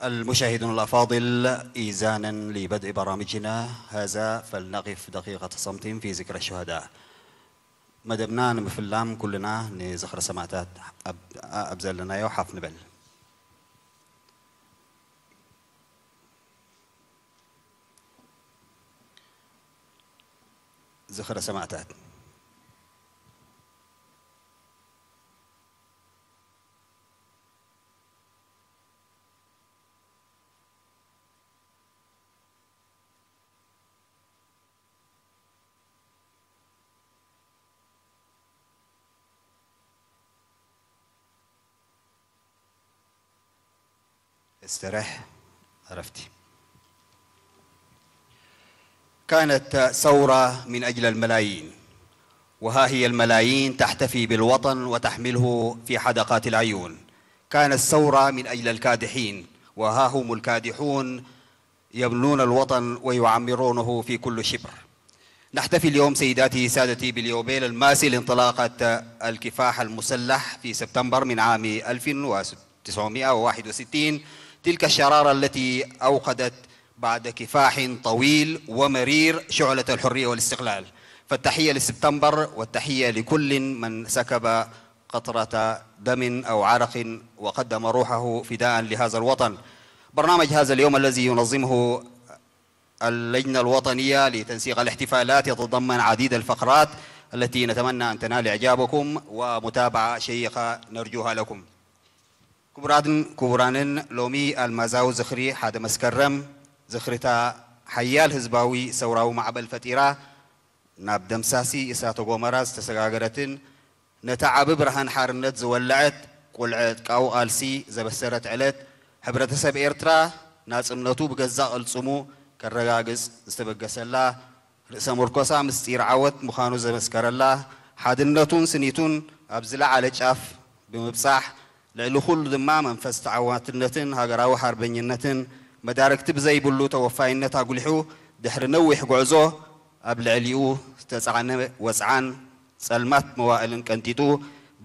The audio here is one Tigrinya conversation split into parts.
المشاهدون الأفاضل، إيزانا لبدء برامجنا هذا، فلنقف دقيقة صمت في ذكرى الشهداء. መደብና ንምፍላም ኩልና ንዝኽሪ ሰማእታት ኣብ፣ ኣብ ዘለናዮ ሓፍ ንበል። ዝኽሪ ሰማእታት። استرح. عرفتي. كانت ثورة من أجل الملايين، وها هي الملايين تحتفي بالوطن وتحمله في حدقات العيون. كانت ثورة من أجل الكادحين، وها هم الكادحون يبنون الوطن ويعمرونه في كل شبر. نحتفي اليوم سيداتي سادتي باليوبيل الماسي لانطلاقة الكفاح المسلح في سبتمبر من عام ألف وتسعمائة وواحد وستين، تلك الشرارة التي أوقدت بعد كفاح طويل ومرير شعلة الحرية والاستقلال. فالتحية لسبتمبر، والتحية لكل من سكب قطرة دم أو عرق وقدم روحه فداء لهذا الوطن. برنامج هذا اليوم الذي ينظمه اللجنة الوطنية لتنسيق الاحتفالات يتضمن عديد الفقرات التي نتمنى أن تنال إعجابكم ومتابعة شيقة نرجوها لكم. ክቡራትን ክቡራንን፣ ሎሚ ኣልማዛዊ ዝኽሪ ሓደ መስከረም፣ ዝኽሪታ ሓያል ህዝባዊ ሰውራዊ ማዕበል ፈጢራ፣ ናብ ደምሳሲ እሳተ ጎመራ ዝተሰጋገረትን ነቲ ዓቢ ብርሃን ሓርነት ዝወለዐት፣ ቁልዐ ዕጥቃዊ ቃልሲ ዘበሰረት ዕለት፣ ሕብረተሰብ ኤርትራ ናጽነቱ ብገዛእ ቅልጽሙ ከረጋግጽ ዝተበገሰላ፣ ርእሰ ምርኮሳ ምስጢር ዓወት ምዃኑ ዘመስከረላ፣ ሓድነቱን ስኒቱን ኣብ ዝለዓለ ጫፍ ብምብጻሕ፣ ልዕሊ ኩሉ ድማ መንፈስ ተዓዋትነትን ሃገራዊ ሓርበኝነትን መዳርግቲ ብዘይብሉ ተወፋይነት ኣጉሊሑ፣ ድሕሪ ነዊሕ ጉዕዞ ኣብ ልዕሊኡ ዝተጻዕነ ወጽዓን ጸልማት መዋእልን ቀንጢጡ፣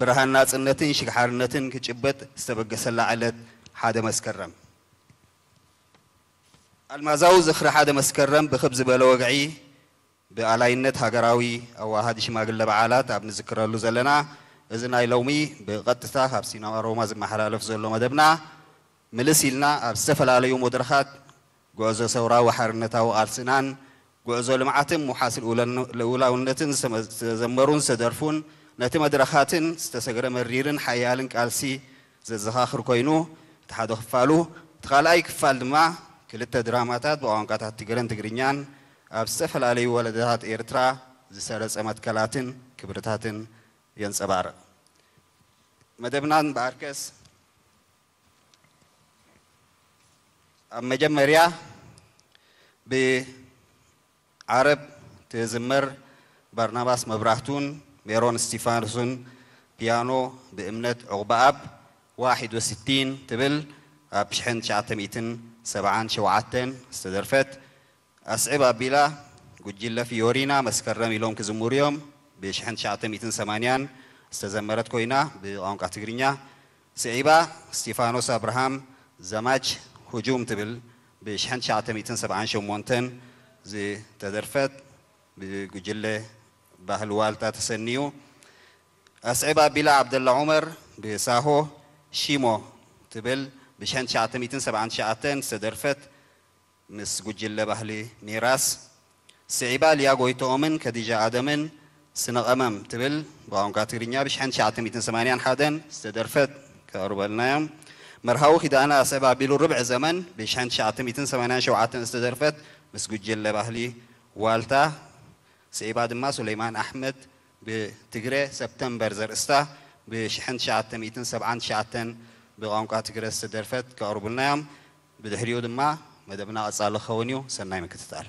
ብርሃን ናጽነትን ሽግሓርነትን ክጭብጥ ዝተበገሰላ ዕለት ሓደ መስከረም። ኣልማዛዊ ዝኽሪ ሓደ መስከረም ብኽብ ዝበለ ወግዒ ብኣላይነት ሃገራዊ ኣዋሃዲ ሽማግለ በዓላት ኣብ ንዝክረሉ ዘለና፣ እዚ ናይ ሎሚ ብቐጥታ ካብ ሲነማ ሮማ ዝመሓላለፍ ዘሎ መደብና፣ ምልስ ኢልና ኣብ ዝተፈላለዩ መድረኻት ጉዕዞ ሰውራዊ ሓርነታዊ ቃልስናን ጉዕዞ ልምዓትን ምውሓስ ልኡላን-፣ ልኡላውነትን ዝተመ-፣ ዝተዘመሩን ዝተደርፉን፣ ነቲ መድረኻትን ዝተሰግረ መሪርን ሓያልን ቃልሲ ዘዘኻኽር ኮይኑ፣ እቲ ሓደ ክፋሉ፣ እቲ ካልኣይ ክፋል ድማ ክልተ ድራማታት ብቋንቋታት ትግረን ትግርኛን ኣብ ዝተፈላለዩ ወለዶታት ኤርትራ ዝሰረጸ መትከላትን ክብርታትን የንጸባርቕ። መደብና እምበኣርከስ ኣብ መጀመርያ ብዓረብ ትዝመር ባርናባስ መብራህቱን ሜሮን እስቲፋኖስን ፒያኖ ብእምነት ዑቕበኣብ ዋሒድ ወስቲን ትብል ኣብ ሽሕን ትሽዓተ ሚእትን ሰብዓን ሸውዓተን ዝተደርፈት ኣስዕብ ኣቢላ ጉጅለ ፊዮሪና መስከረም ኢሎም ክዝምሩ እዮም። ብሽሕን ትሽዓተ ሚእትን ሰማንያን ዝተዘመረት ኮይና ብቋንቋ ትግርኛ። ስዒባ እስቲፋኖስ ኣብርሃም ዘማች ሁጁም ትብል ብሽሕን ትሽዓተ ሚእትን ሰብዓን ሸሞንተን ዝተደርፈት ብጉጅለ ባህሊ ዋልታ ተሰንዩ። ኣስዕብ ኣቢላ ዓብደላ ዑመር ብሳሆ ሺሞ ትብል ብሽሕን ትሽዓተ ሚእትን ሰብዓን ትሽዓተን ዝተደርፈት ምስ ጉጅለ ባህሊ ሚራስ። ስዒባ ሊያ ጎይትኦምን ከዲጃ ኣደምን ስነ ቀመም ትብል ብቋንቋ ትግርኛ ብሽሕን ትሽዓተ ሚእትን ሰማንያን ሓደን ዝተደርፈት ከቕርበልና እዮም። መርሃዊ ኪዳነ ኣስዕብ ኣቢሉ ርብዒ ዘመን ብሽሕን ትሽዓተ ሚእትን ሰማንያን ሸውዓተን ዝተደርፈት ምስ ጉጅለ ባህሊ ዋልታ። ስዒባ ድማ ሱለይማን ኣሕመድ ብትግረ ሰፕተምበር ዘርእስታ ብሽሕን ትሽዓተ ሚእትን ሰብዓን ትሽዓተን ብቋንቋ ትግረ ዝተደርፈት ከቕርቡልና እዮም። ብድሕሪኡ ድማ መደብና ቀጻሊ ክኸውን እዩ። ሰናይ ምክትታል።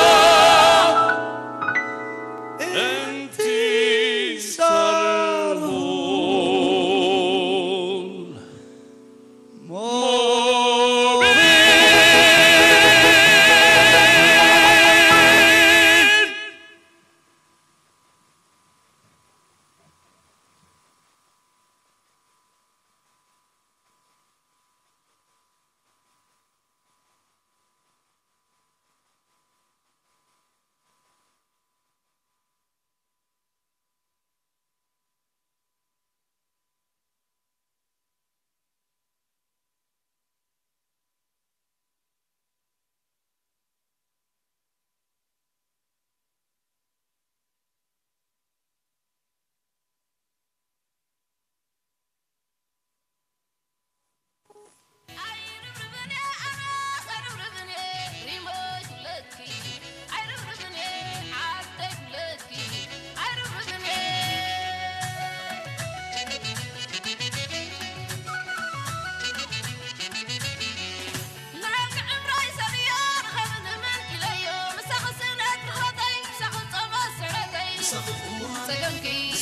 እንቲ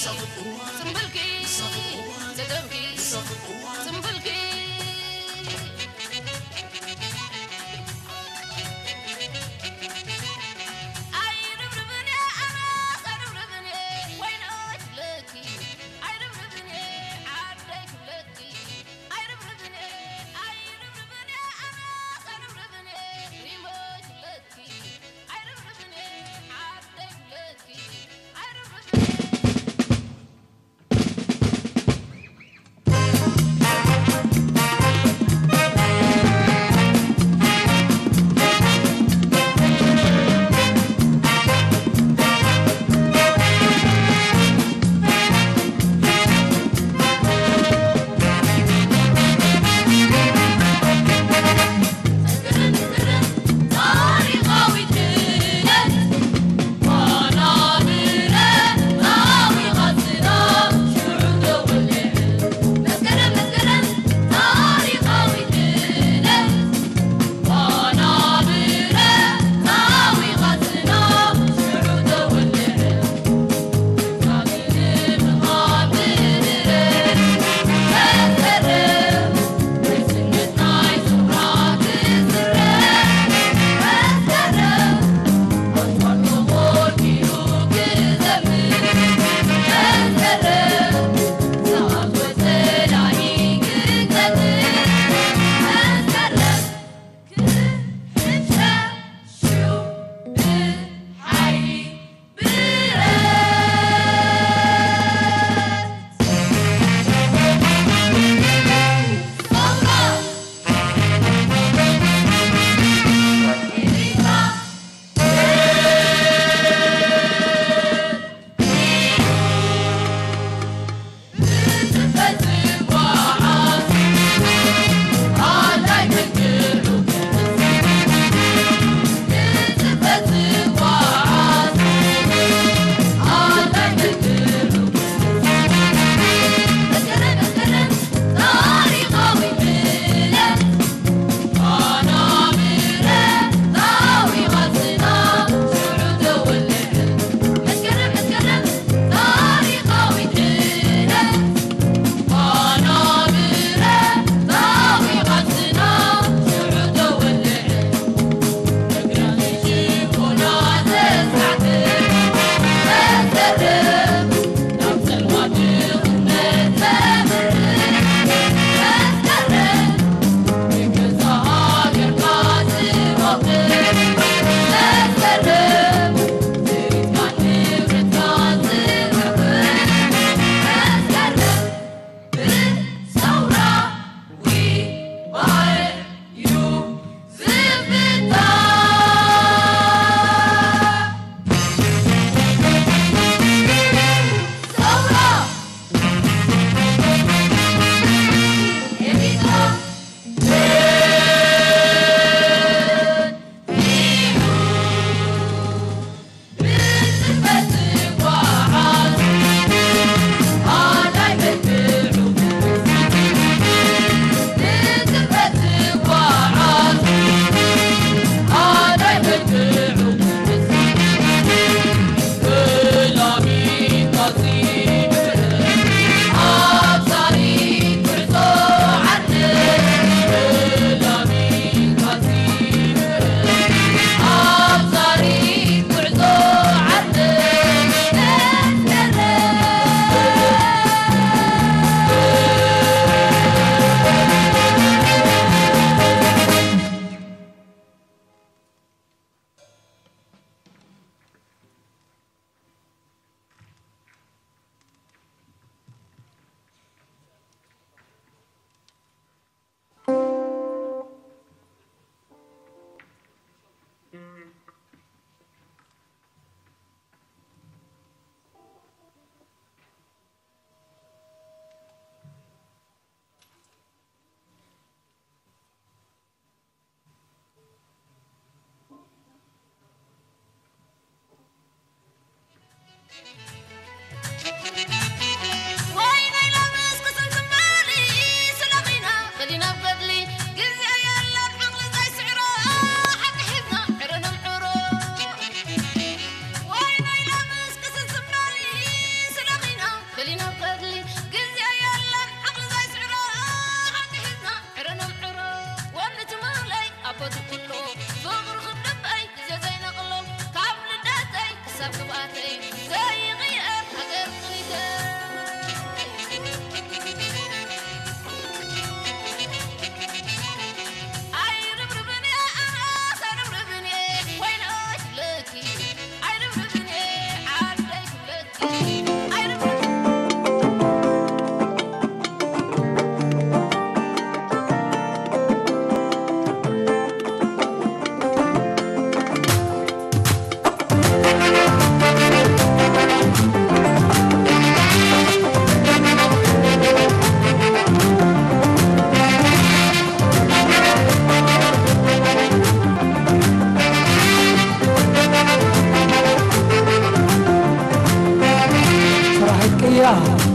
ጽምብልኪ፣ ጸገምኪ፣ ጽምብልኪ። ኣይርብርብን እየ ኣነስ ኣይርብርብን እየ ወይኖ ክብለኪ። ኣይርብርብን እየ ዓደይ ክብለኪ። ኣይርብርብን እየ፣ ኣይርብርብን እየ ኣነስ ኣይርብርብን እየ ሪሞ ክብለኪ።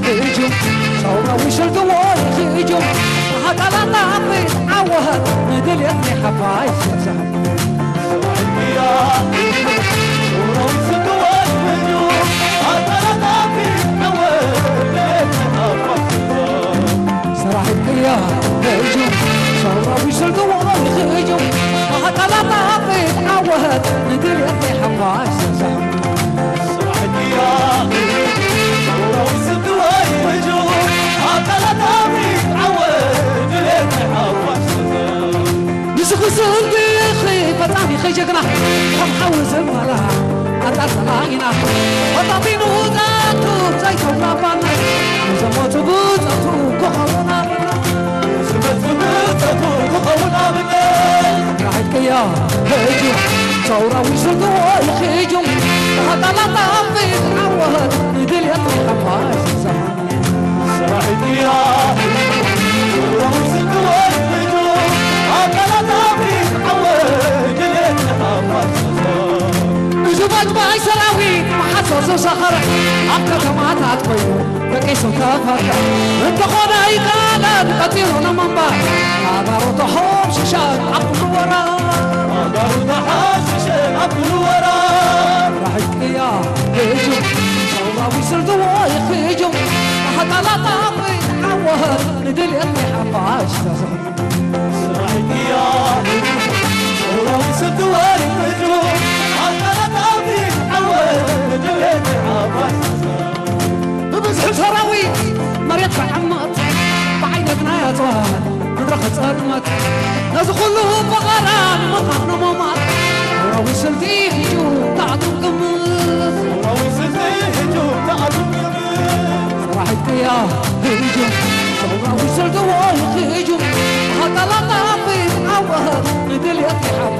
ህጁም ሰውራዊ ስልትዎ ይኽእጁም ሃቃላታ ኣፍሪት ዓወት ንድልየት ናይ ሓፋሽ ዘብዛሕ ሰራሒት ቅያ ህጁም ሰውራዊ ስልትዎ ይኽእጁም ሃቃላታ ኣፍሪት ዓወት ንድልየት ናይ ሓፋሽ ዘብዛሕ ንስኽስንቲ ፈጻሚኺ ጀግና ከም ሓዊ ዘማላ ኣንጻር ጸላኢና ፈጣጢኑ ዛቱ ዘይተውላባና ንዘሞቱ ብጸቱ ክኸውን ኣለና ንዘሞቱ ብጸቱ ክኸውን ኣለና ራሒት ቅያ ህጁም ሰውራዊ ስልትዎ ይኽእጁም ሃቃላታ ኣፍሪት ዓወት ንድልየት ናይ ሓፋሽ ዝብዛሕ እዚ ባጅባይ ሰራዊት መሓሶ ዝሰኸረ ኣብ ከተማታት ኮይኑ ደቂሱ ተፈከ እንተኾነ ኣይቃለን ቀፂሉ ንምንባር ኣጋሩ ተሓምሽሸ ኣብ ኩሉ ወራ ኣጋሩ ተሓምሽሸ ኣብ ኩሉ ወራ ራሒት ቅያ ህጁም ሰውራዊ ስልትዎ ይኽእጁም ሃቃላታ ኣፍሪት ዓወት ንድልየት ናይ ሓፋሽ ተዘኽሩ ስራሒት ቅያ ህጁም ሰውራዊ ስልትዎ ይኽእጁም ሃቃላታ ኣፍሪት ዓወት ንድልየት ናይ ሓፋሽ ተዘኽሩ ብብዝሒ ሰራዊት መሬት ክዕመት ብዓይነትና ያፅዋል ምድሪ ክፀልመት ነዚ ኩሉ ፈቐራ ንምኻን ንምማት ሰውራዊ ስልቲ ሂጁ ተኣቱም ግምት ሰውራዊ ስልቲ ሂጁ ተኣቱም ግምት ስራሒት ቅያ ሂጁ ሰውራዊ ስልቲ ወይ ሂጁ ሃቃላታ ፊት ዓወት ንድልየት ይሓፋ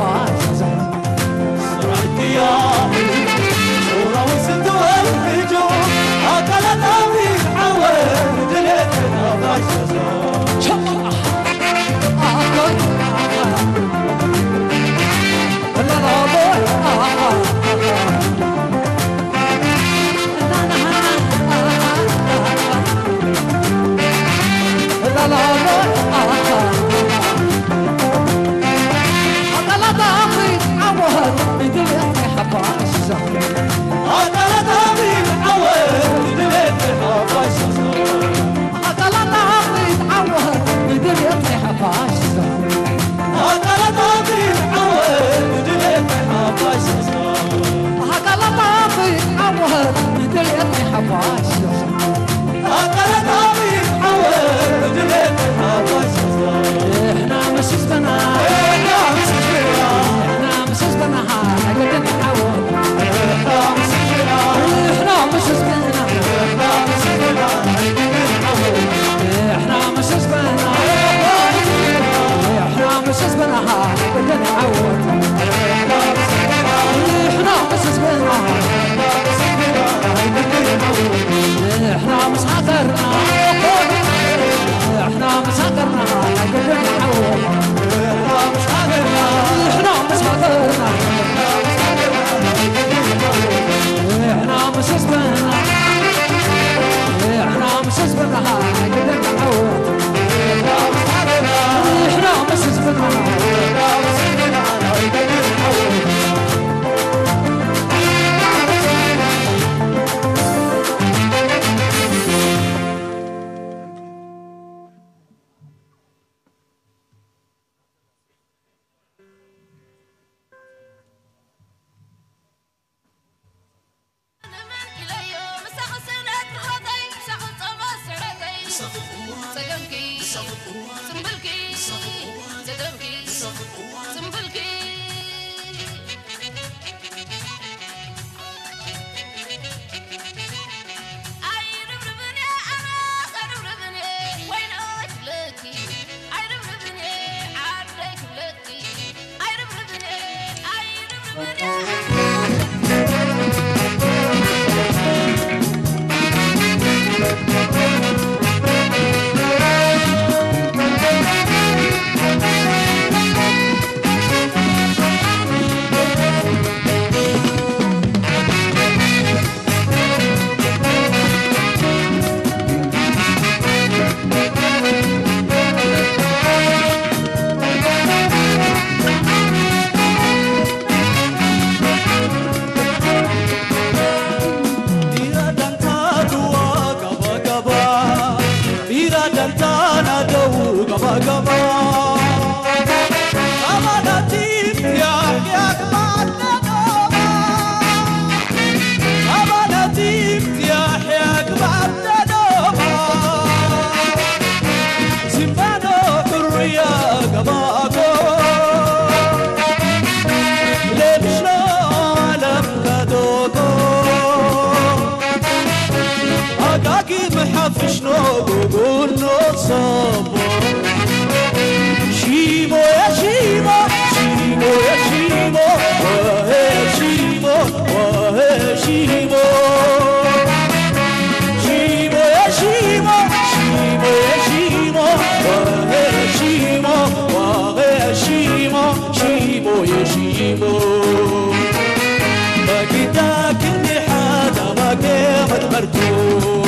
Arco,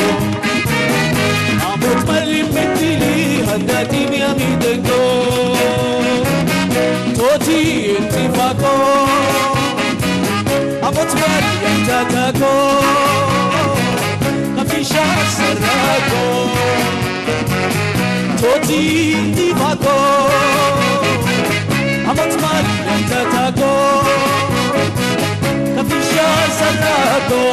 amo tmali mitili handati mi amidengo. Toti intifako, amo tmali tatako, kafisha sarako. Toti intifako, amo tmali tatako, kafisha sarako.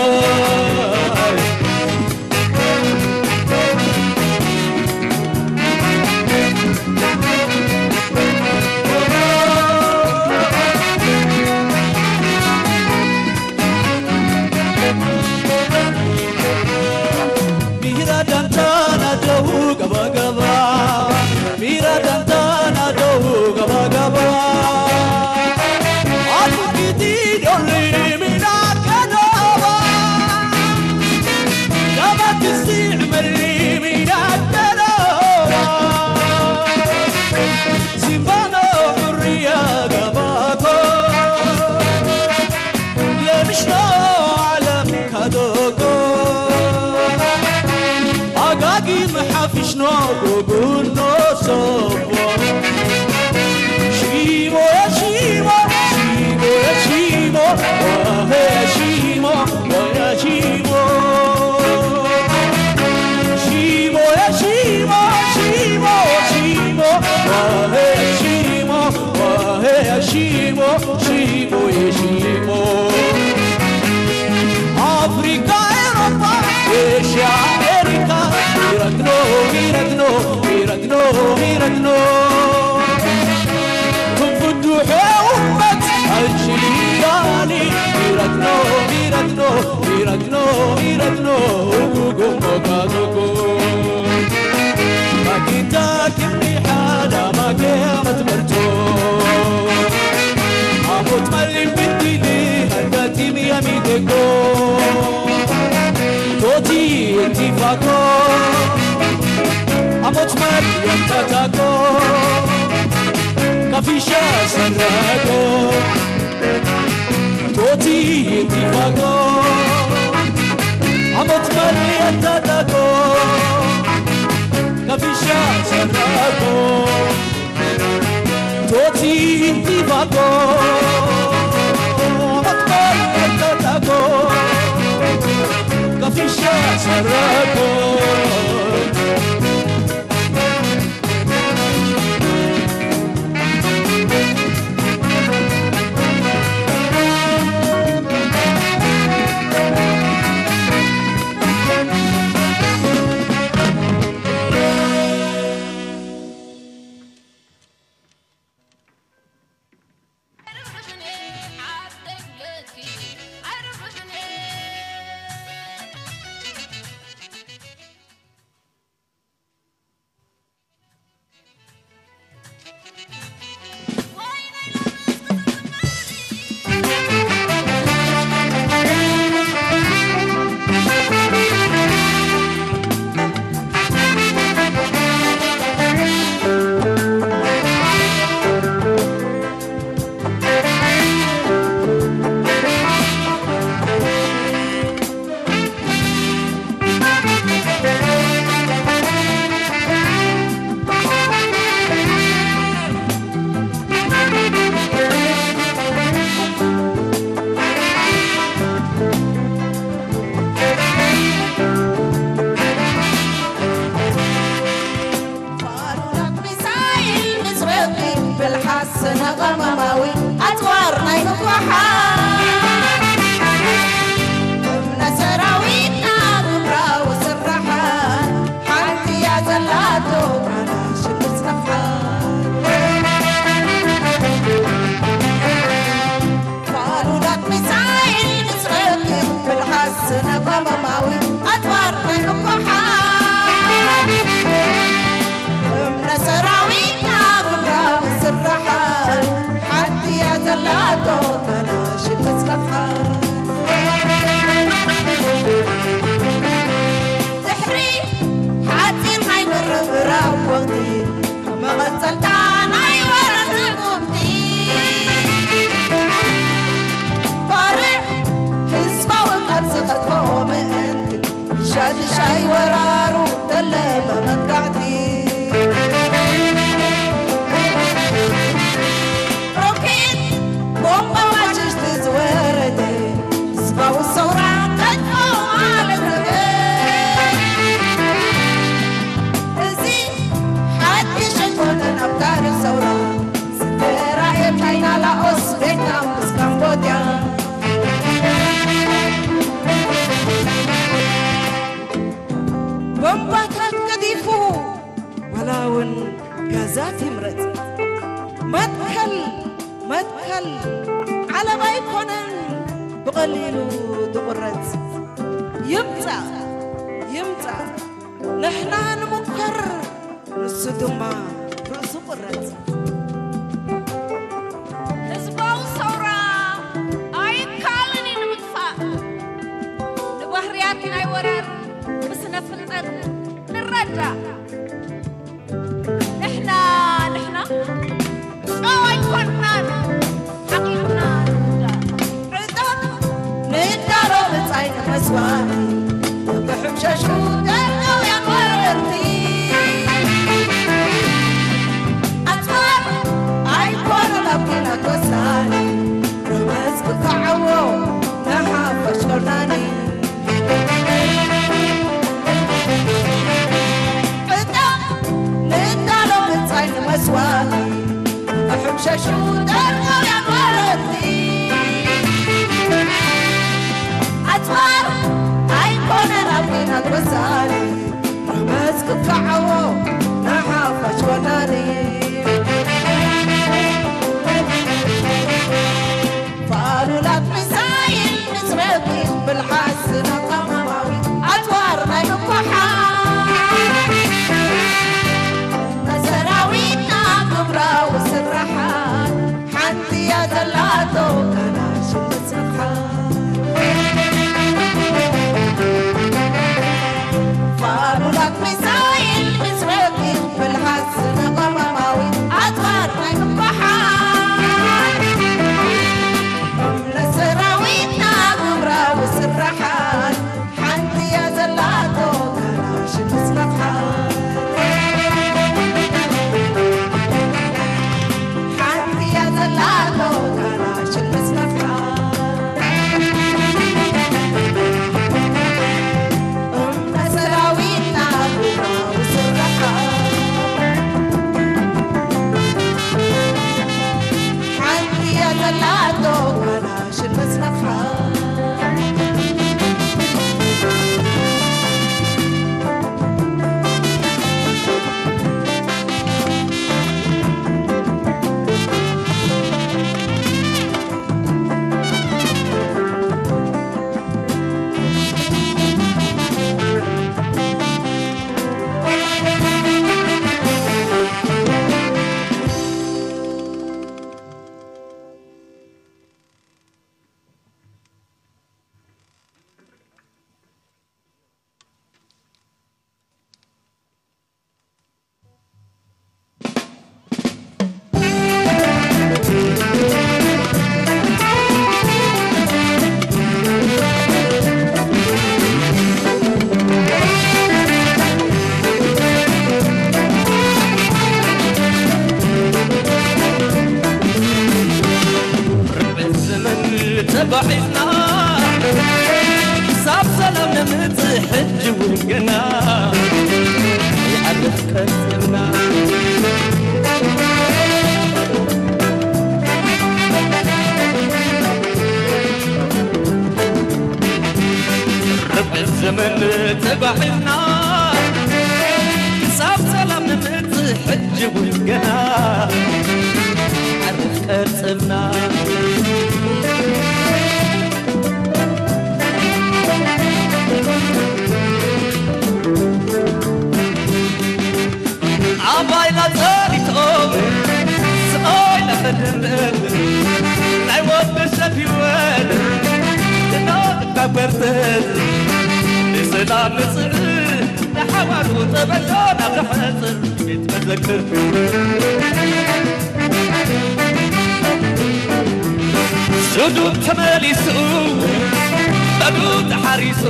Mira dantana dou gaba gaba. Mira dantana dou gaba gaba. Alu kiti dole mina kadaba. Gaba kisi mali mina kadaba. Simbano hurriya gabako. Lemishno alam kadoko. Agagi mahafishno guguno sobo. Shimo ya shimo, shimo ya shimo, wahe ya shimo, waya shimo. Shimo ya shimo, shimo, shimo, wahe ya shimo, wahe ya shimo, shimo ya shimo. Africa, Europa, Asia, America, Iraq no, Iraq no, Iraq no, Iraq no. Tum fuddu he ummat al-Shilani, Iraq no, Iraq no, Iraq no, Iraq no, Ugu Gumbo Kazuku. Makita kimni hada make matmerto. Amot malim bitili handati mi amideko. Toti intifako. Amot malim tatako. Kafisha sarako. Toti intifako. Amot malim tatako. Kafisha sarako. Toti intifako. Amot malim tatako. Kafisha sarako. ዛት ይምረጽ። መትከል፣ መትከል ዓለባ ኣይኮነን ብቐሊሉ ዝቑረጽ። ይምጻእ፣ ይምጻእ፣ ንሕና ንሙከር፣ ንሱ ድማ ርእሱ ቁረጽ። ህዝባዊ ሰውራ ኣይከኣልን እዩ ንምጥፋእ። ንባህርያት ናይ ወራር ብስነ ፍልጠት ንረዳእ። ንሕና፣ ንሕና ጨው ኣይኮንናን፣ ሓቂቕና ንርዳእ። ዕጣን ንዳሎ ብጻይ ንመስዋእቲ፣ ብሕምሸሹ ደርነውያን ወረርቲ። ኣጽዋር ኣይኮነን ኣብ ኲናት ወሳኒ፣ ብመስክ ክዓዎ ንሓፋሽ ወናኒ። ዕጣን ንዳሎ ብጻይ ንመስዋእቲ፣ ሕምሸሹ ደርነውያን ወረርቲ። ኣጽዋር ኣይኮነን ኣብ ኲናት ወሳኒ፣ ብመስክ ክዓዎ ንሓፋሽ ወናኒ። ፋሉላት ሚሳይል ምስ ረቂቕ ብልሓት ስነ ቀመማዊ ኣጽዋር ናይ ምኩሓት፣ ንሰራዊትና ግብራዊ ስርሓት ሓንቲ እያ ዘላቶ ካላሽን ምስርሓት። ፋሉላት ሚሳይል ምስ ረቂቕ ብልሓት ስነ ቀመማዊ ኣጽዋር ናይ ምኩሓት፣ ንሰራዊትና ግብራዊ ስርሓት ሓንቲ እያ ዘላቶ ካላሽን ምስ ነፍሓት። ሓንቲ እያ ዘላቶ ካላሽን ምስ ነፍሓት። እምነ ሰራዊትና ግብራዊ ስርሓት ሓንቲ እያ ዘላቶ ካላሽን ምስ ነፍሓት። ርብዒ ዘመን ተጓዒዝና ክሳብ ሰላም ነምጽእ ሕጂ እውን ገና ይኣርፍ ቀልጽምና። ርብዒ ዘመን ተጓዒዝና ክሳብ ሰላም ነምጽእ ሕጂ እውን ገና ይኣርፍ ቀልጽምና። ኣባይና ጸሪቶም ስቓይና ከድምር ናይ ወዲ ሰብ ህይወት እናተጋበርትን ንሰላም ንጽልእ ንሓባሩ ጸበሎና ክሕጽር ቤት መዘክር። ስዱድ ተመሊሱ፣ በዱ ተሓሪሱ፣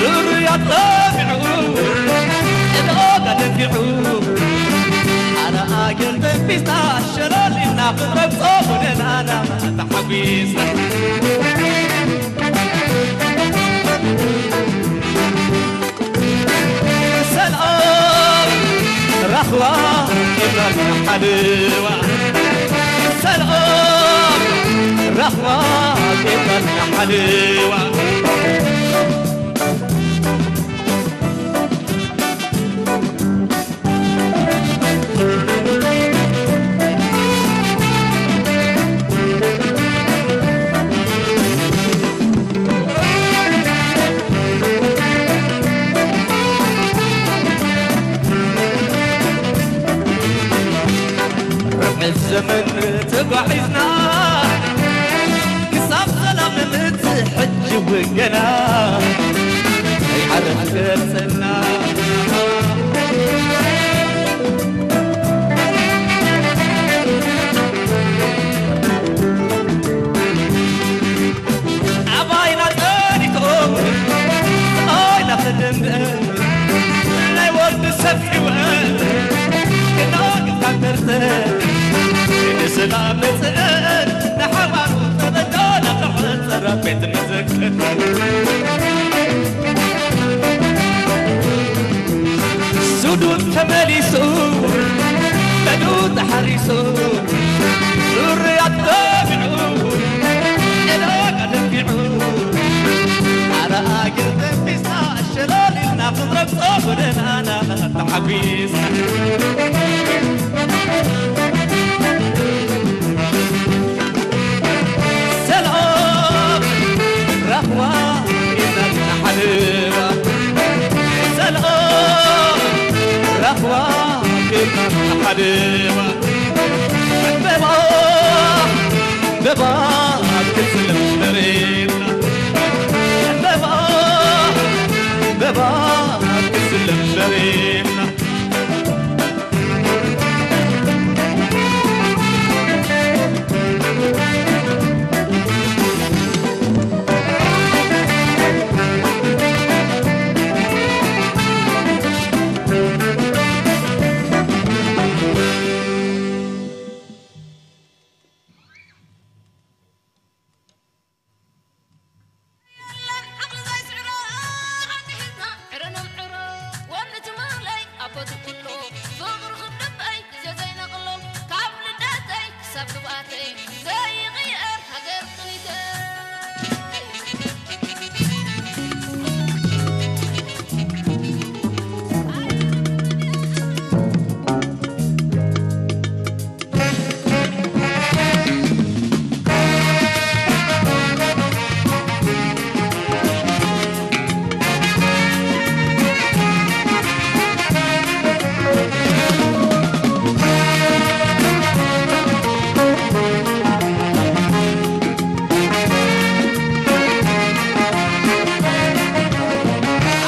ዙርያ ጠቢዑ፣ ዕዳጋ ደፊዑ፣ ኣነ ኣየር ተንፊስና፣ ሸለሊና ክንረግጾ ጎደናና ተሓጒስና። ሰላም ራህዋ ጌታና ሓልዋ፣ ሰላም ራህዋ ጌታና ሓልዋ። ገና ኣይዓረፍ ገጽና። ኣባይና ጸኒቶም፣ ኣባይና ፈደንደ፣ ናይ ወዲ ሰብ ሕይወት፣ ክናግፍ ካንተርተ፣ ንሰላም መጽእን፣ ንሓባሩ ተበዶ፣ ናብ ተፈጸረ ቤት መዘክር። ሱዱድ ተመሊሱ፣ በዱ ተሓሪሱ፣ ዙርያት ተቢዑ፣ ዕዳጋ ደፊዑ፣ ኣረኣግር ተንፊስና፣ ሸለል ኢልና ክንረግጾ ጎደናና ተሓጒስና። ሰላም ራህዋ ኢልና ሓደራ። ሰላም ራህዋ ኢልና ሓደራ። ዕምበባ፣ ዕምበባ ክትስለም መሬትና። ዕምበባ፣ ዕምበባ ክትስለም መሬትና።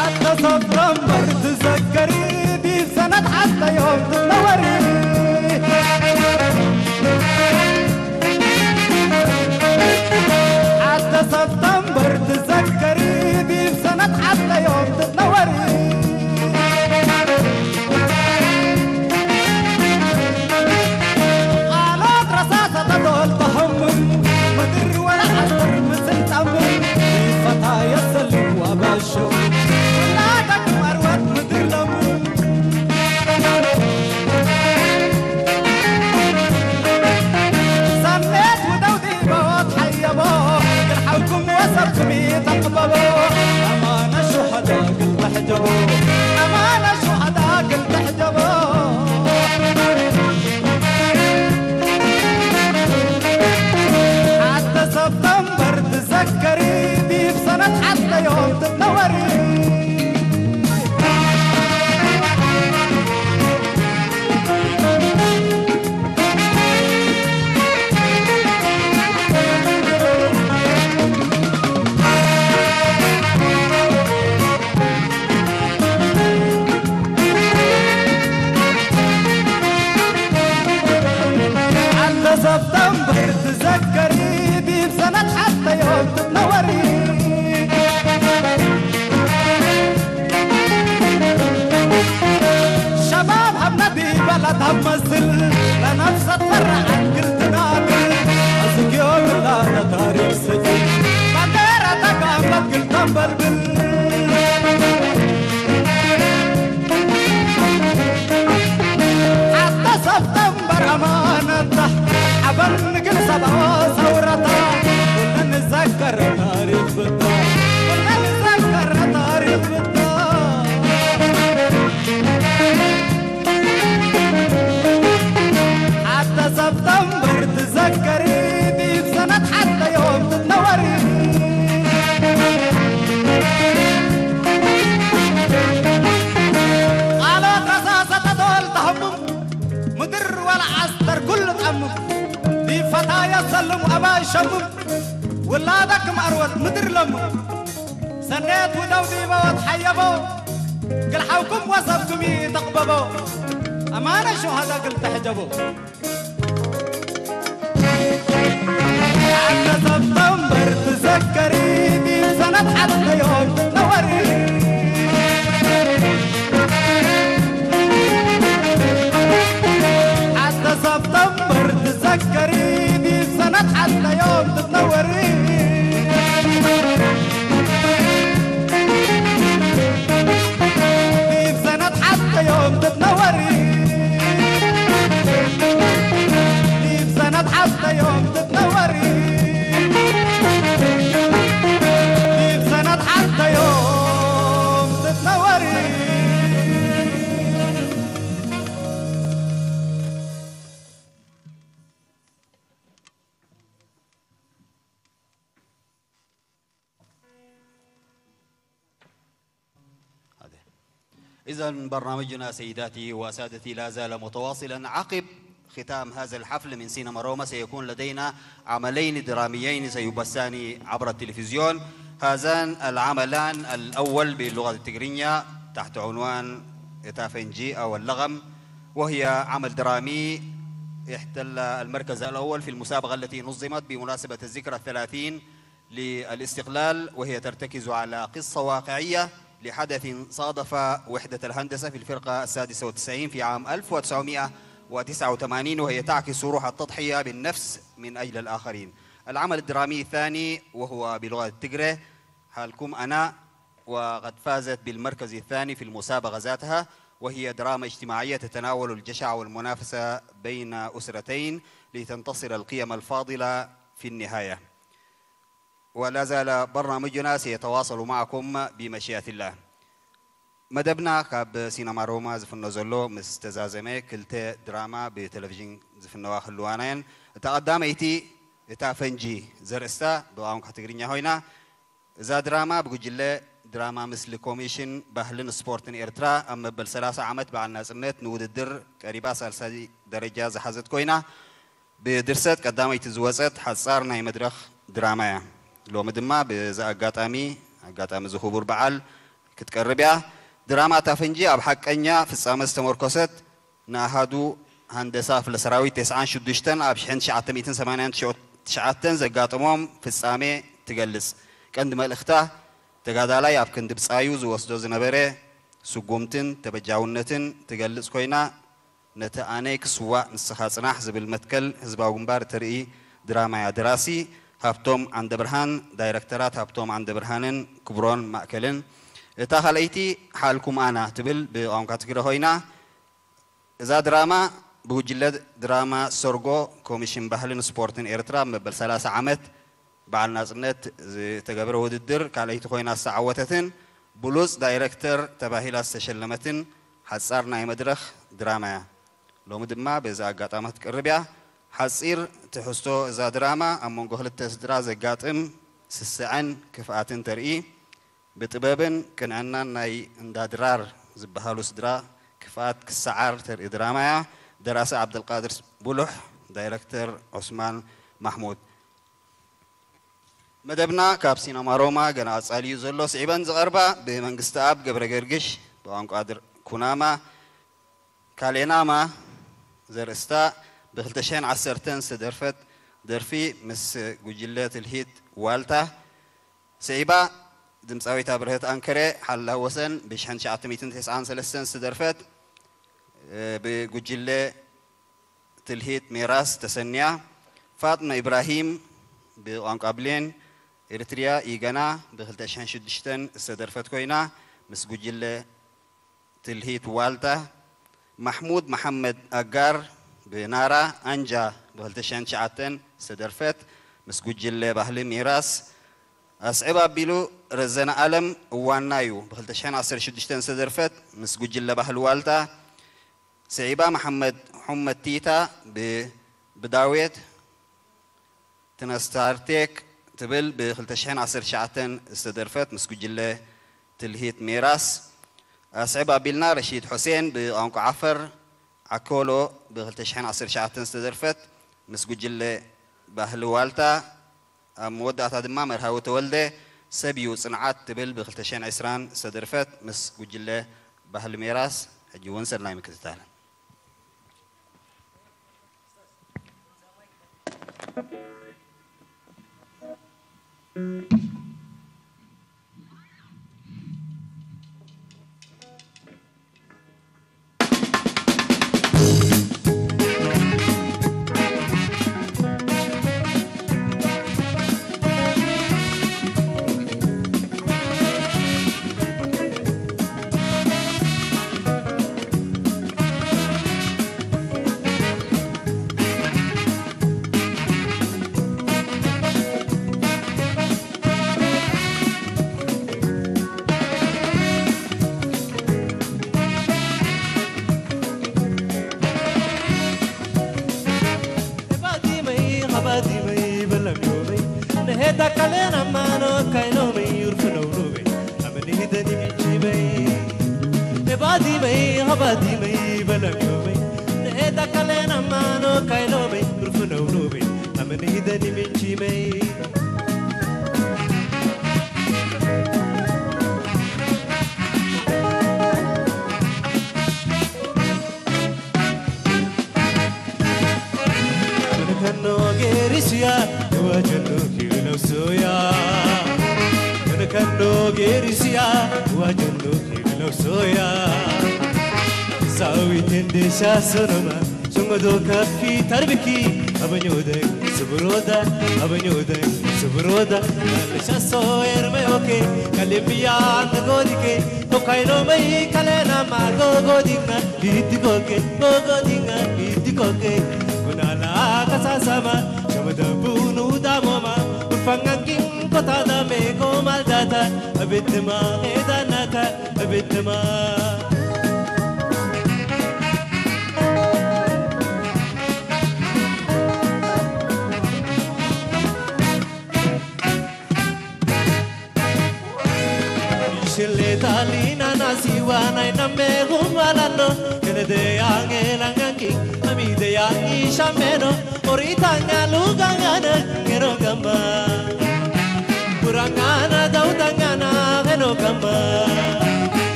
ኣተ ሰብተምበር ትዘከሪ፣ ዲብ ሰነት ሓዝተዮም ትነወሪ። ኣተ ሰብተምበር ትዘከሪ፣ ዲብ ሰነት ሓዝተዮም ትነወሪ። ቃላት ረሳሳ ተዶል ተሃምም፣ ምድር ወላ ዓስር ምስል ጣምም፣ ይፈታ የሰልም ዋባሾ፣ ላታ ክማርዋት ምድር ለሙ። ሰኔት ውደው ዲበወት ሓየቦ፣ ግን ሓውኩም ወሰብኩም ይጠቕበቦ። ኣማነ ሹሃዳ ግልበ ሕጀቦ፣ ኣማነ ሹሃዳ ግልበ ሕጀቦ። ሓተ ሰብተምበር ትዘከሪ፣ ዲብ ሰነት ሓተ ዮም ትነወሪ። ኣንተ ሰብተምበር ትዘከሪ፣ ዲብ ሰነት ሓተ ዮም ትነወሪ። ሸባብ ሃብ ነቢ በላ ታብ መስል፣ ለነፍሰ ትፈርሕ ኣንግል ትናግል፣ ኣዝግዮ ግላ ነታሪክ ስጅል፣ ባንዴራ ተጋምላት ግል ተንበልብል። ሓተ ሰብተምበር ኣማነታ፣ ሓበን ንግል ሰብኣዊ ሰውረታ፣ ኩሉ ንዘከር ታሪኽ ብታ፣ ኩሉ ንዘከር ታሪኽ ብታ። ሓተ ሰብተምበር ትዘከሪ፣ ዲብ ሰነት ሓተ ዮም ትነወሪ። ቃላት ረሳሰ ተዶል ተሃምም፣ ምድር ወላ ዓስተር ኩሉ ጠምም፣ ዲብ ፈታያ ሰልም ኣባይ ሸምም፣ ውላዳ ክም ኣርወት ምድር ለምም። ودودي بوت حيبو، قل حوكم وصفكم يتقببو. أمانة شهداء قل تحجبو. حتى سبتمبر تذكري، دي سنة حتى يوم تنوري. حتى سبتمبر تذكري، دي سنة حتى يوم تنوري. دي سنة حتى يوم تنوري. دي سنة حتى يوم تتنوري. دي سنة حتى يوم تتنوري. إذا برنامجنا سيداتي وسادتي لا زال متواصلا. عقب ختام هذا الحفل من سينما روما سيكون لدينا عملين دراميين سيبثان عبر التلفزيون. هذان العملان، الأول باللغة التقرينية تحت عنوان إتا فنجي أو اللغم، وهي عمل درامي احتل المركز الأول في المسابقة التي نظمت بمناسبة الذكرى الثلاثين للاستقلال، وهي ترتكز على قصة واقعية لحدث صادف وحدة الهندسة في الفرقة السادسة والتسعين في عام ألف وتسعمائة وتسعة وثمانين، وهي تعكس روح التضحية بالنفس من أجل الآخرين. العمل الدرامي الثاني وهو بلغة التجري، حالكم أنا، وقد فازت بالمركز الثاني في المسابقة ذاتها، وهي دراما اجتماعية تتناول الجشع والمنافسة بين أسرتين لتنتصر القيم الفاضلة في النهاية. ولا زال برنامجنا سيتواصل معكم بمشيئة الله. መደብና ካብ ሲነማ ሮማ ዝፍኖ ዘሎ ምስ ተዛዘመ ክልተ ድራማ ብቴሌቪዥን ዝፍነዋ ክህልዋና እየን። እታ ቀዳመይቲ እታ ፈንጂ ዘርእስታ ብቋንቋ ትግርኛ ኮይና፣ እዛ ድራማ ብጉጅለ ድራማ ምስሊ ኮሚሽን ባህልን ስፖርትን ኤርትራ ኣብ መበል ሰላሳ ዓመት በዓል ናጽነት ንውድድር ቀሪባ ሳልሳይ ደረጃ ዝሓዘት ኮይና፣ ብድርሰት ቀዳመይቲ ዝወጸት ሓጻር ናይ መድረኽ ድራማ እያ። ሎሚ ድማ ብዚ ኣጋጣሚ፣ ኣጋጣሚ እዚ ክቡር በዓል ክትቀርብ እያ። ድራማ እታ ፈንጂ ኣብ ሓቀኛ ፍጻመ ዝተመርኮሰት፣ ንኣሃዱ ሃንደሳ ክፍለ ሰራዊት ተስዓን ሽዱሽተን ኣብ ሽሕን ትሽዓተ ሚእትን ሰማንያን ትሽዓተን ዘጋጠሞም ፍጻሜ ትገልጽ። ቀንዲ መልእኽታ፣ ተጋዳላይ ኣብ ክንዲ ብጻዩ ዝወስዶ ዝነበረ ስጉምትን ተበጃውነትን ትገልጽ ኮይና፣ ነቲ ኣነይ ክስዋእ ንስኻ ጽናሕ ዝብል መትከል ህዝባዊ ግንባር እተርኢ ድራማ እያ። ደራሲ ሃብቶም ዓንደብርሃን፣ ዳይረክተራት ሃብቶም ዓንደብርሃንን ክብሮን ማእከልን። እታ ካልኣይቲ ሓልኩም ኣና ትብል ብቋንቋ ትግረ ኮይና፣ እዛ ድራማ ብጉጅለ ድራማ ሰርጎ ኮሚሽን ባህልን ስፖርትን ኤርትራ መበል ሰላሳ ዓመት በዓል ናጽነት ዝተገበረ ውድድር ካልኣይቲ ኮይና ዝተዓወተትን ብሉጽ ዳይረክተር ተባሂላ ዝተሸለመትን ሓጻር ናይ መድረኽ ድራማ እያ። ሎሚ ድማ በዚ ኣጋጣሚ ክትቀርብ እያ። ሓጺር ትሕዝቶ እዛ ድራማ ኣብ መንጎ ክልተ ስድራ ዘጋጥም ስስዐን ክፍኣትን ተርኢ፣ ብጥበብን ቅንዕናን ናይ እንዳ ድራር ዝበሃሉ ስድራ ክፍኣት ክሰዓር ተርኢ ድራማ እያ። ደራሲ ዓብደልቃድር ቡሉሕ፣ ዳይረክተር ዑስማን ማሕሙድ። መደብና ካብ ሲነማ ሮማ ገና ቀጻሊ እዩ ዘሎ። ስዒበን ዝቐርባ ብመንግስቲ ኣብ ገብረ ገርግሽ ብቋንቋ ድር-፣ ኩናማ፣ ካሌናማ ዘርእስታ ብ ክልተ ሽሕን ዓሰርተን ዝተደርፈት ደርፊ ምስ ጉጅለ ትልሂት ዋልታ። ስዒባ ድምፃዊት ኣብርሀት ኣንከረ ሓላ ወሰን ብ ሽሕን ትሽዓተ ሚእትን ተስዓን ሰለስተን ዝተደርፈት፣ እ፣ ብጉጅለ ትልሂት ሜራስ ተሰንያ። ፋጥመ ኢብራሂም ብቋንቋ ብሌን ኤርትርያ ኢገና ብ ክልተ ሽሕን ሽዱሽተን ዝተደርፈት ኮይና ምስ ጉጅለ ትልሂት ዋልታ። ማሕሙድ መሓመድ ኣጋር ብናራ ኣንጃ ብ ክልተ ሽሕን ትሽዓተን ዝተደርፈት ምስ ጉጅለ ባህሊ ሜራስ። ኣስዕብ ኣቢሉ ረዘነ ኣለም እዋንና እዩ ብ ክልተ ሽሕን ዓሰርተ ሽዱሽተን ዝተደርፈት ምስ ጉጅለ ባህሊ ዋልታ። ስዒባ መሓመድ ሑመቲታ ብ-፣ ብዳዌት ትነስታርቴክ ትብል ብ ክልተ ሽሕን ዓሰርተ ትሽዓተን ዝተደርፈት ምስ ጉጅለ ትልሂት ሜራስ። ኣስዕብ ኣቢልና ረሺድ ሑሴን ብቋንቋ ዓፈር ዓኮሎ ብ ክልተ ሽሕን ዓሰርተ ትሽዓተን ዝተደርፈት ምስ ጉጅለ ባህሊ ዋልታ። ኣብ መወዳእታ ድማ መርሃዊ ተወልደ ሰብ እዩ ጽንዓት ትብል ብ ክልተ ሽሕን ዕስራን ዝተደርፈት ምስ ጉጅለ ባህሊ ሜራስ ሕጂ እውን ሰናይ ምክትታል።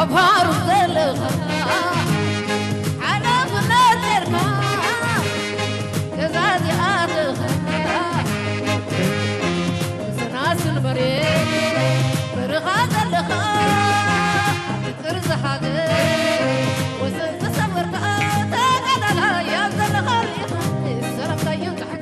ኣብ ሃሩር ዘለኻ ሓላፍነት ጌርካ ገዛ እዚኣትኻ ሰናስል መሬት በረኻ ዘለኻ ኣብ ጥርዚ ሃገር ወሰን ዝሰበርካ ተጋዳላይ ኣብ ዘለኻ ርኢኻ ሰላምታ ይብዛሕካ።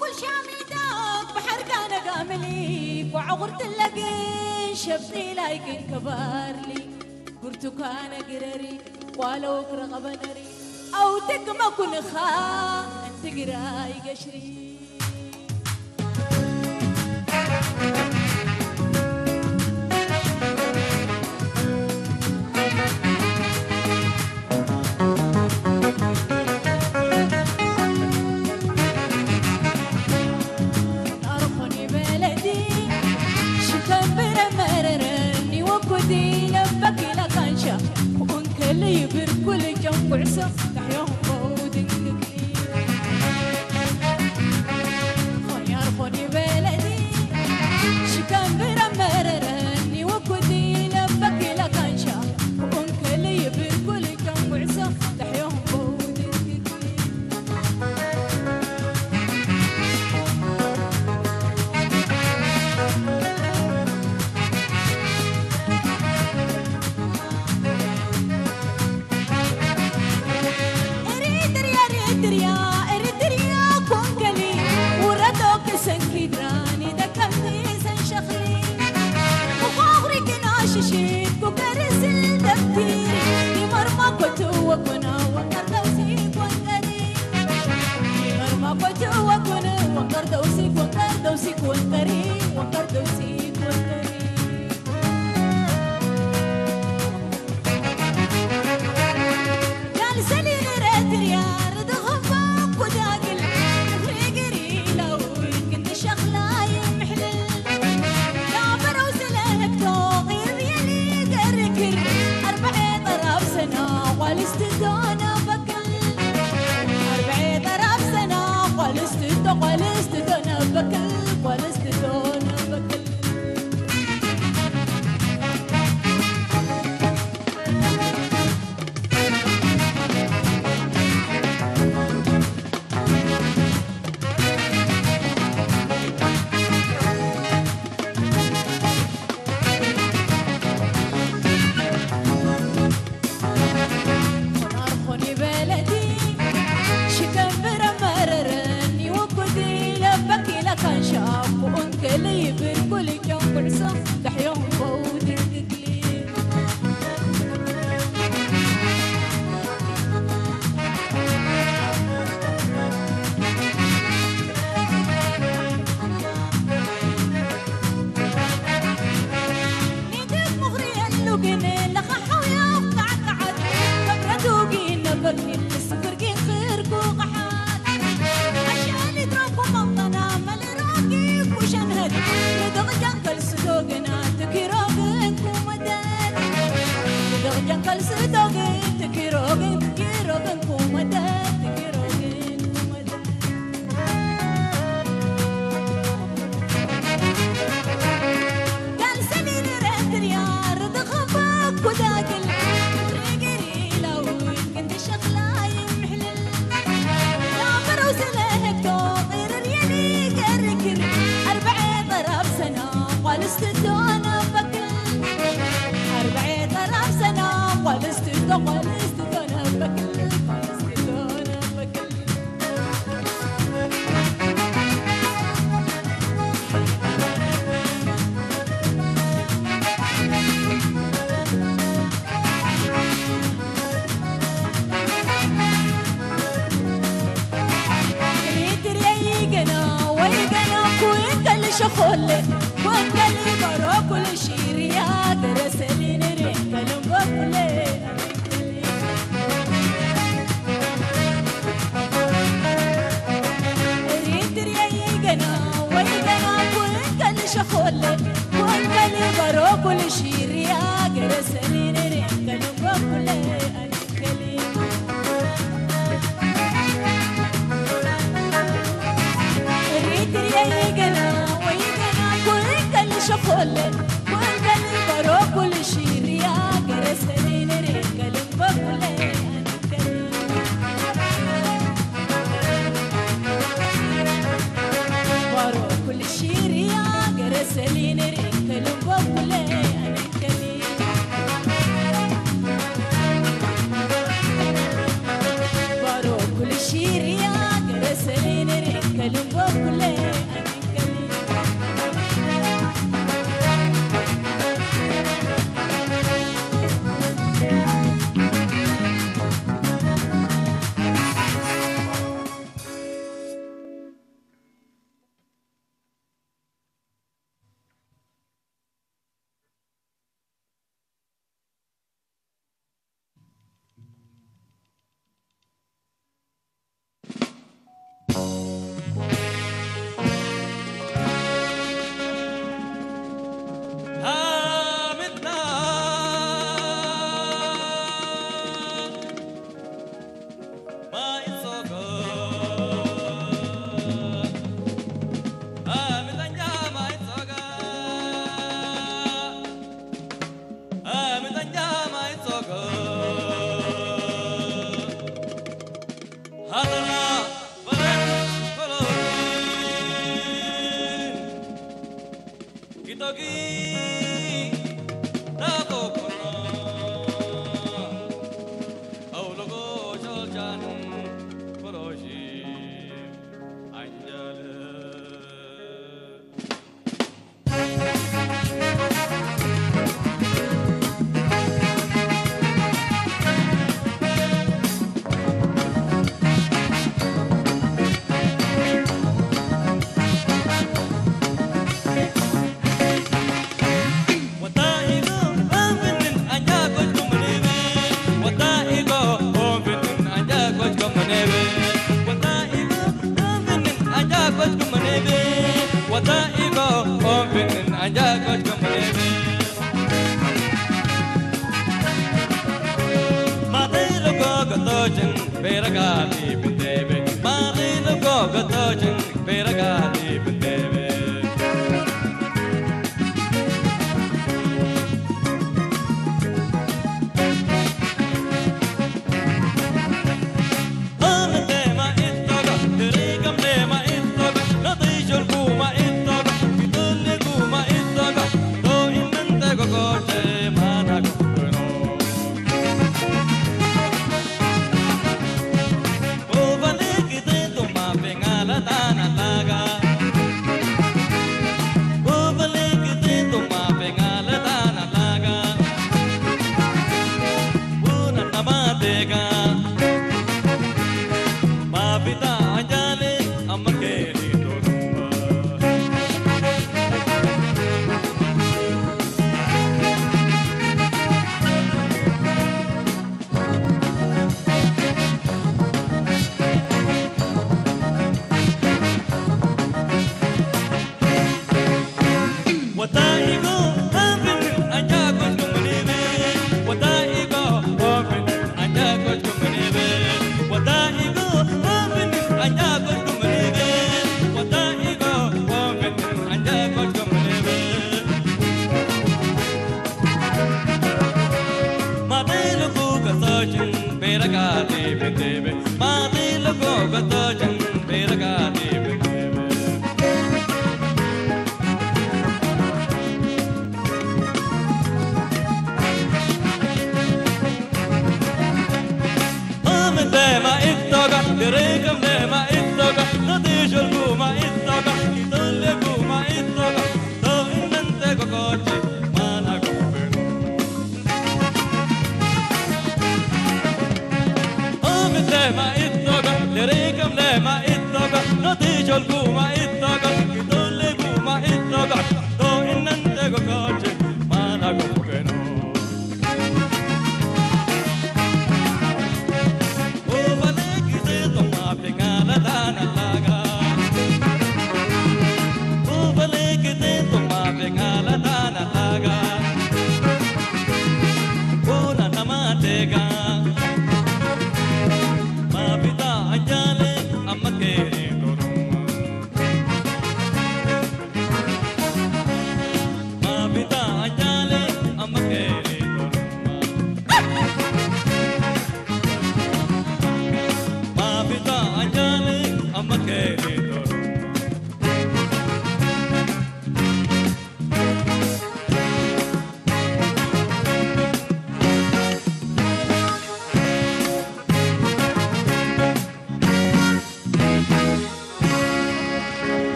ኩል ሻሚዳ ብሓርጋ ነጋምሊ ኳዕኹር ትለግን ሸብጢ ላይግን ከባርሊ ብርቱካነ ግረሪ ቋለው ክረቐበነሪ ኣው ተክመኩንኻ እንትግራይ ገሽሪ።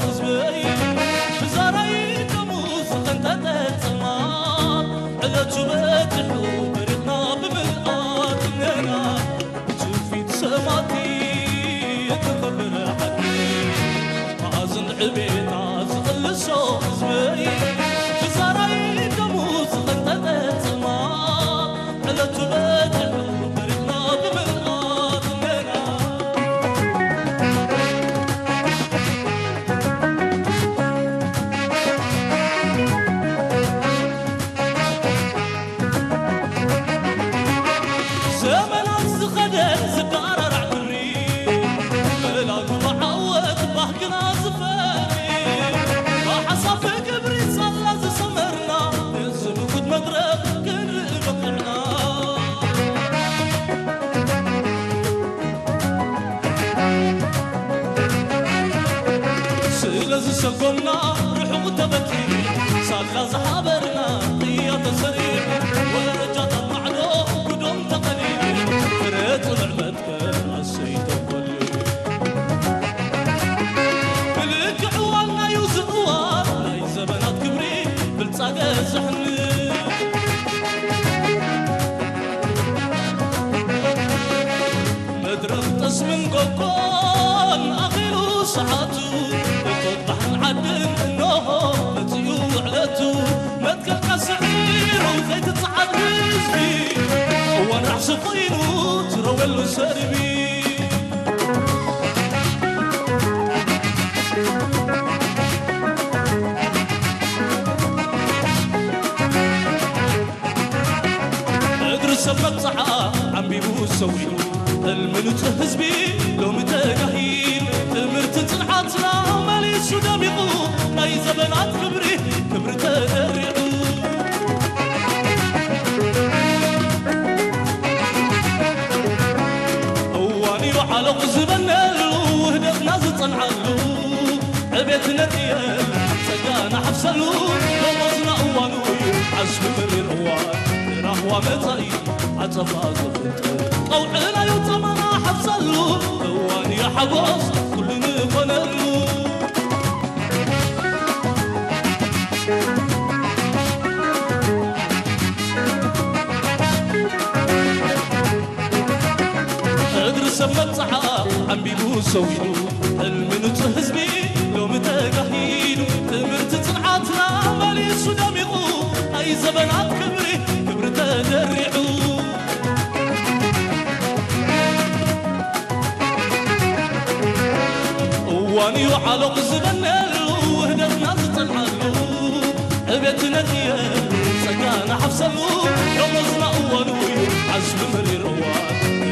ህዝበይ ብዛራይ ደሙ ዝቐንጠጠ ጸልማት ዕለቱ በጺሑ በሪኽና ብምልኣት እነና ብትውፊት ሰማእቲ እተኸበረ ዓዲ መኣዝን ዕቤታ ዝቕልሶ ህዝበይ ብዛራይ ደሙ ዝቐንጠጠ ጸልማት ዕለቱ በጺሑ በሪኽና ብምልኣት እነና ዘመናት ዝኸደን ዝደራራዕ ክብሪ መላጉ ብዓወት ባህግና ዝፈሪ ብሓሳብ ክብሪ ሳላ ዝሰመርና ነዚ ምጉት መድረኽ ክንርኢ በቂዕና። ስለ ዝሰጎምና ርሑቕ ተበቲኑ ሳላ ዝሓበርና ቅያ ተሰሪዑ ወረጃታት ማዕዶ ጉዶም ተቐሊሉ ፍረ ጽኑዕ መትከል ኣሰይተው ኮልሉ ብልክዕ ዋናዩ ዝእዋን ናይ ዘበናት ክብሪ ብልጻገ ዘሕንል መድረኽ ጠስምን ጎጎን ኣኺሉ ሰዓቱ እቶት ባሕርን ዓድን እንሆ መጺኡ ዕለቱ መትከልካ ስዒሩ ዘይትጽዓድ ህዝቢ እዋን ራሕሲ ኮይኑ ትረወሉ ሰርቢ እግሪ ሰብ መብጽዓ ዓንቢቡ ሰዊኡ ሕልሚ ንጹህ ህዝቢ ሎሚ ተጋሂዱ ትምህርቲ ጽንዓትና መሊሱ ደሚቑ ናይ ዘበናት ክብሪ ክብሪ ተደሪዑ እዋን እዩ ዓሎቕ ዝበነሉ ውህደትና ዝጸንዓሉ ዕቤት ነጥየል ጸጋ ንሓፍሰሉ ደሞዝና እዋኑ እዩ ዓስቢ መሪር እዋን ንራህዋ መጻኢ ዓጸፋ ዝፍጥር ቀውዕናዩ ጸማና ሓፍሰሉ እዋን እዩ ሓጎስ ኩሉ ንኾነሉ ሕድሪ ሰብ መብጽዓ ዓንቢቡ ሰዊኑ ሕልሚ ንጹህ ህዝቢ ሎሚ ተጋሂዱ ትምህርቲ ጽንዓትና መሊሱ ደሚቑ ናይ ዘበናት ክብሪ ክብሪ ተደሪዑ እዋን እዩ ዓሎቕ ዝበነሉ ውህደትና ዝጸንዓሉ ዕቤት ነጥየሉ ጸጋ ንሓፍሰሉ ደሞዝና እዋኑ እዩ ዓስቢ መሪር እዋን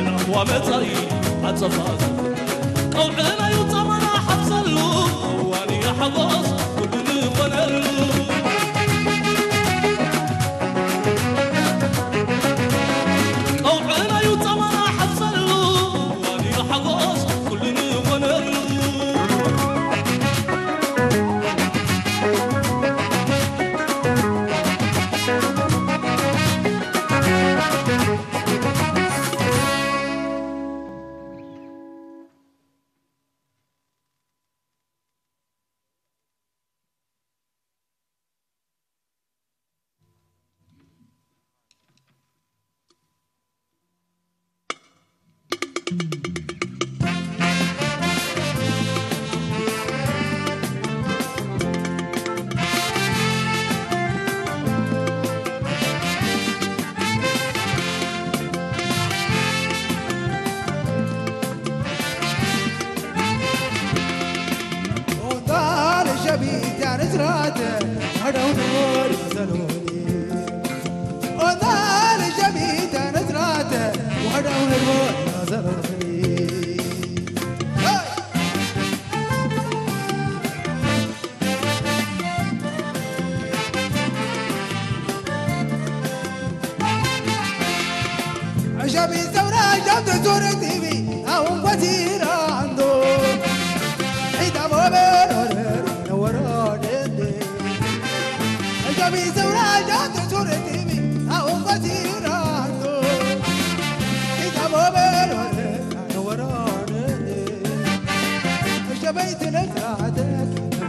ንራህዋ መጻኢ ዓጸፋ ዝፍጠር ቀውዕናዩ ጸማና ሓፍሰሉ እዋን እዩ ሓጎስ ኩሉ ንኾነሉ ቀውዕናዩ ጸማና ሓፍሰሉ እዋን እዩ ሓጎስ ኩሉ ንኾነሉ عجبي زورا جبت زورتي بي أو وزير عنده عيد أبو بيرور نورون عجبي زورا جبت زورتي بي أو وزير عنده عيد أبو بيرور نورون عجبي تلك عدك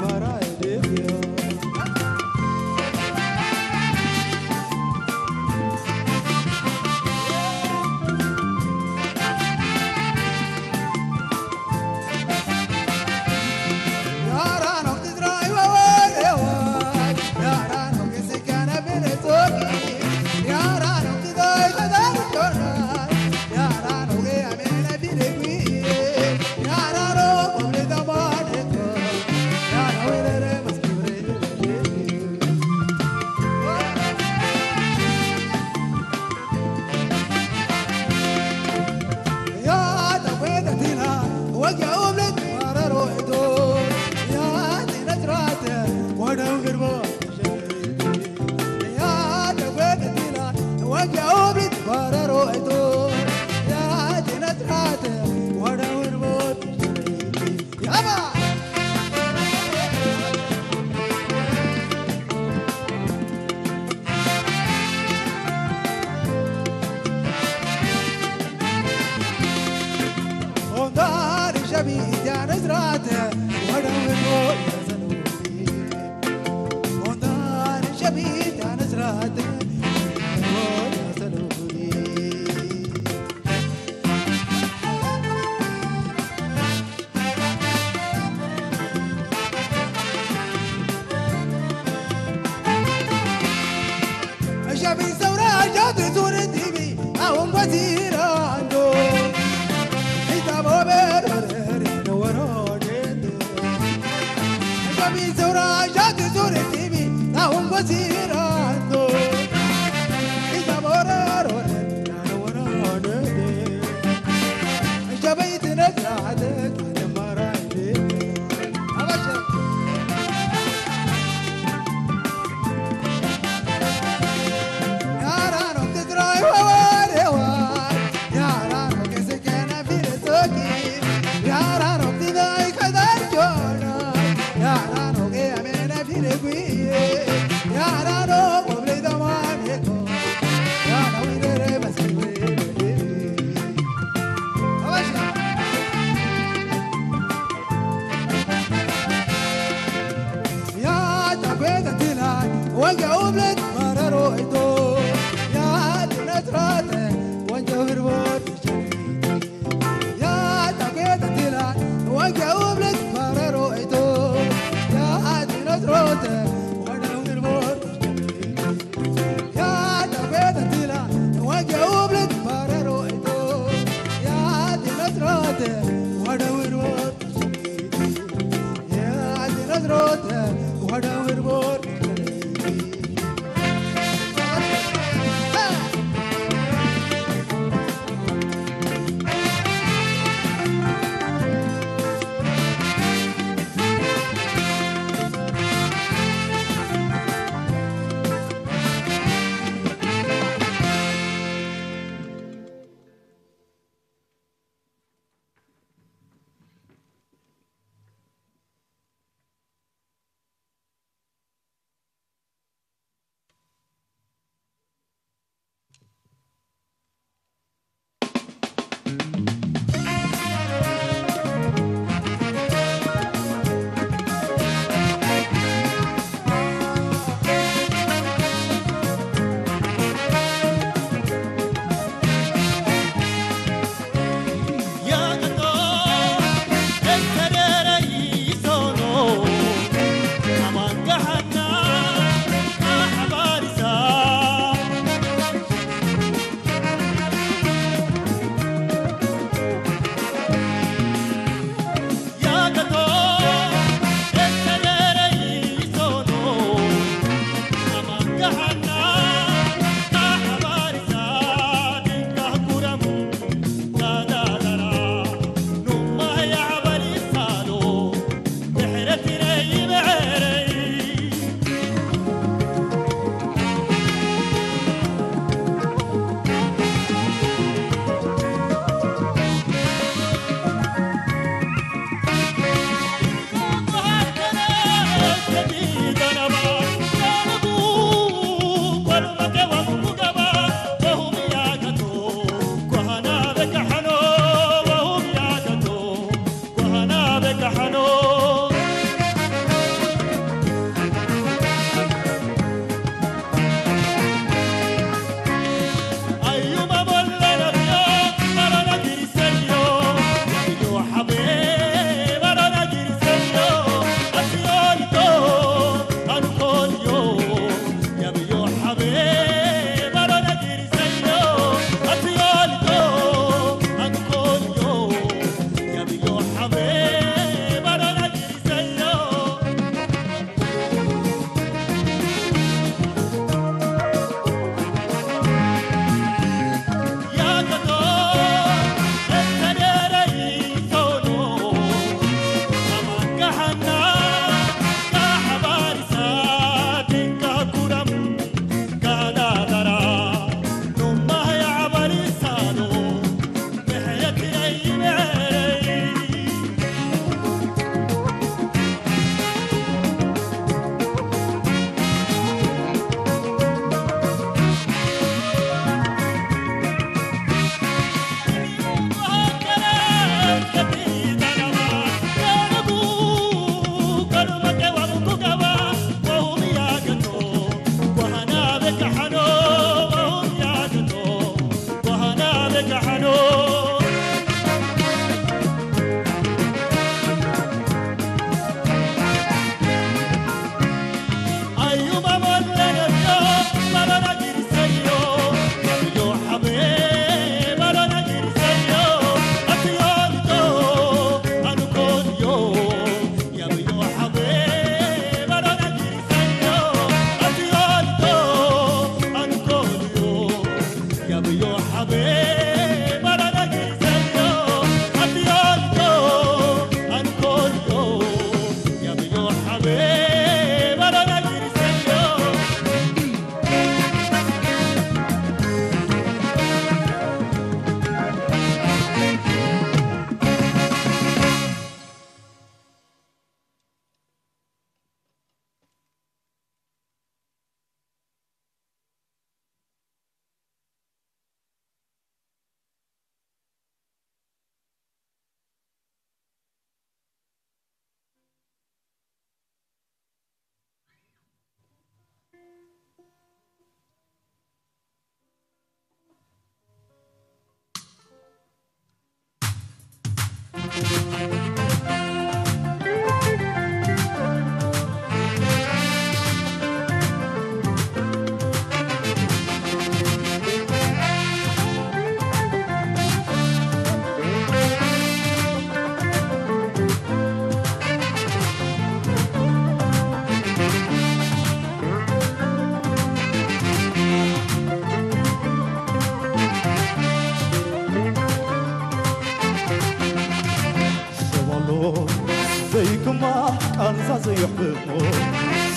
ቃንዛ ዘየሕብሞ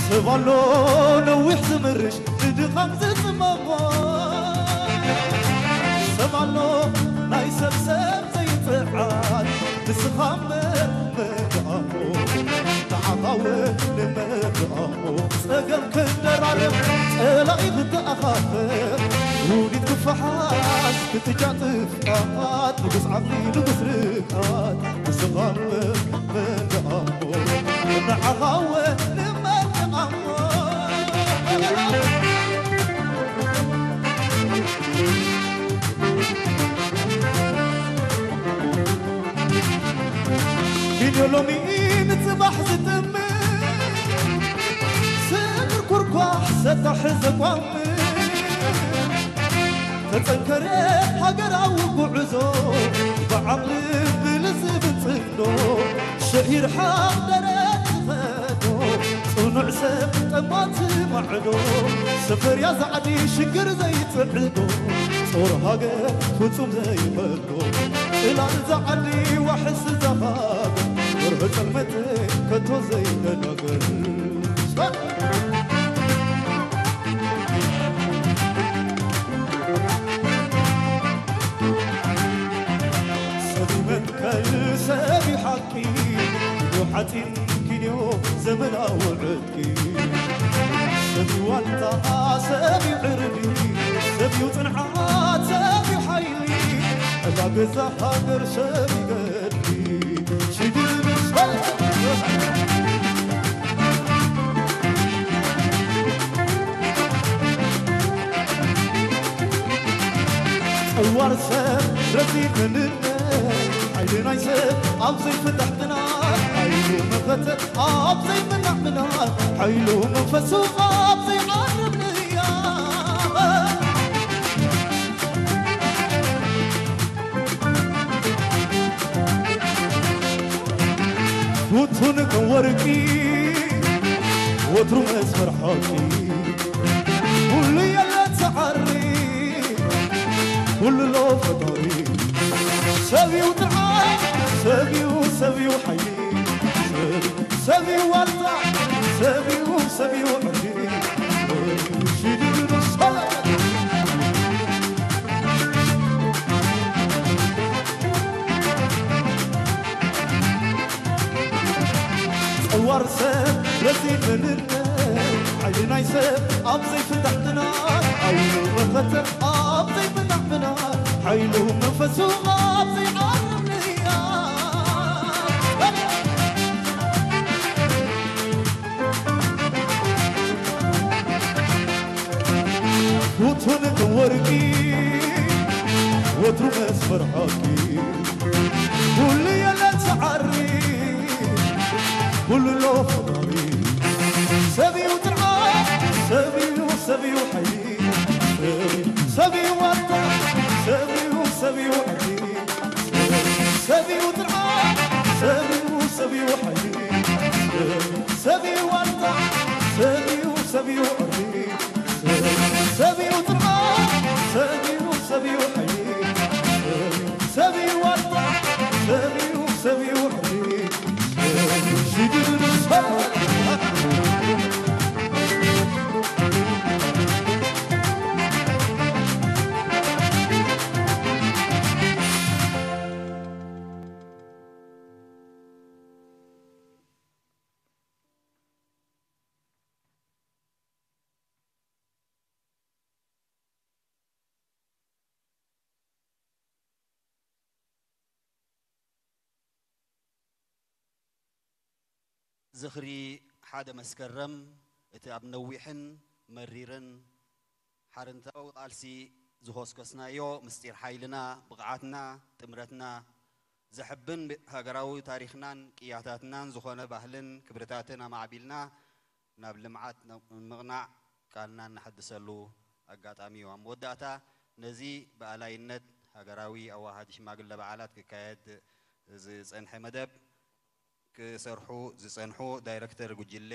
ሰብ ኣሎ ነዊሕ ዝምርሽ ንድኻም ዝጽመሞ ሰብ ኣሎ ናይ ሰብ ሰብ ዘይጽዓን ንስኻ እምበር መድኣሞ ንዓኻ እውን ንመድኣሞ ጸገም ክደራረብ ጸላኢ ክተኣኻኸብ ውዲት ክፈሓስ ክትጃጥፍ ቃት ንጉስ ዓቕሊ ንጉስ ርግኣት ንስኻ እምበር መን ደኣሞ ንዓኻ እወ ንመን ደኣሞ ኪንዮ ሎሚ ንጽባሕ ዝጥምት ስግር ኩርኳሕ ሰታሕ ዘቋምት ተጸንከረ ሃገራዊ ጉዕዞ ብዓቕሊ ብልዝብን ጽምዶ ሽሕ ይርሓቕ ደረት ዝኸዶ ጽኑዕ ሰብ ጠማቲ ማዕዶ ሰፈርያ ዛዕዲ ሽግር ዘይጽዕዶ ጾር ሃገር ፍጹም ዘይኸዶ ጽላል ዛዕዲ ዋሕስ ዛሃገር ወርሒ ጸልመት ከቶ ዘይተናገር ሰብ መንከል ሰብ ሓቂ ሓፂን ኪንዮ ዘመናዊ ዕጥቂ ሰብ ዋልታ ሰብ ዕርዲ ሰብ ጽንዓት ሰብ ሓይሊ እዛ ገዛ ሃገር ሰብ ይገድሊ ሽግር ሰብ ጠዋር ሰብ ረዚ መንነት ሓይሊ ናይ ሰብ ኣብ ዘይፍታሕ ጥናት ሓይሉ መኸተ ኣብ ዘይምናዕ ምናት ሓይሉ መንፈሱ ኣብ ዘይዓርብ ንያ ውቱን ከም ወርቂ ወትሩ መስመር ሓቂ ኩሉ የለ ተዓሪ ኩሉ ሎ ፈጣሪ ሰብዩ ጥዓይ ሰብዩ ሰብዩ ሓይሊ ሰብዩ ዋልታ ሰብዩ ሰብዩ ዕርዲ ሽድዱ ሰላም ጸዋር ሰብ ረዚ መንነት ሓይሊ ናይ ሰብ ኣብ ዘይፍታሕ ጥናት ሓይሉ መኸተ ኣብ ዘይምናዕ ምናት ሓይሉ መንፈሱ ኣብ ዘይዓርብ ንያ ውቱን ከም ወርቂ ወትሩ መስመር ሓቂ ኩሉ የለን ሰዓሪ ኩሉ ሎ ፈጣሪ ሰብዩ ጥርዓን ሰብዩ ሰብዩ ሓይሊ ሰብዩ ዋልታ ሰብዩ ሰብዩ ዕርዲ ሰብዩ ጥርዓን ሰብዩ ሰብዩ ሓይሊ ሰብዩ ዋልታ ሰብዩ ሰብዩ ዕርዲ ሰብዩ ጥርዓን ሰብዩ ሰብዩ ሓይሊ ሰብዩ ዋልታ ሰብዩ ሰብዩ ዕርዲ ሽግር ሰብዩ ዝኽሪ ሓደ መስከረም እቲ ኣብ ነዊሕን መሪርን ሓርነታዊ ቃልሲ ዝኾስኮስናዮ ምስጢር ሓይልና፣ ብቕዓትና፣ ጥምረትና ዘሕብን ሃገራዊ ታሪኽናን ቅያታትናን ዝኾነ ባህልን ክብርታትን ኣማዕቢልና ናብ ልምዓት ንምቕናዕ ቃልና እነሐድሰሉ ኣጋጣሚ እዩ። ኣብ መወዳእታ ነዚ ብኣላይነት ሃገራዊ ኣዋሃዲ ሽማግለ በዓላት ክካየድ ዝጸንሐ መደብ ክሰርሑ ዝጸንሑ ዳይረክተር ጉጅለ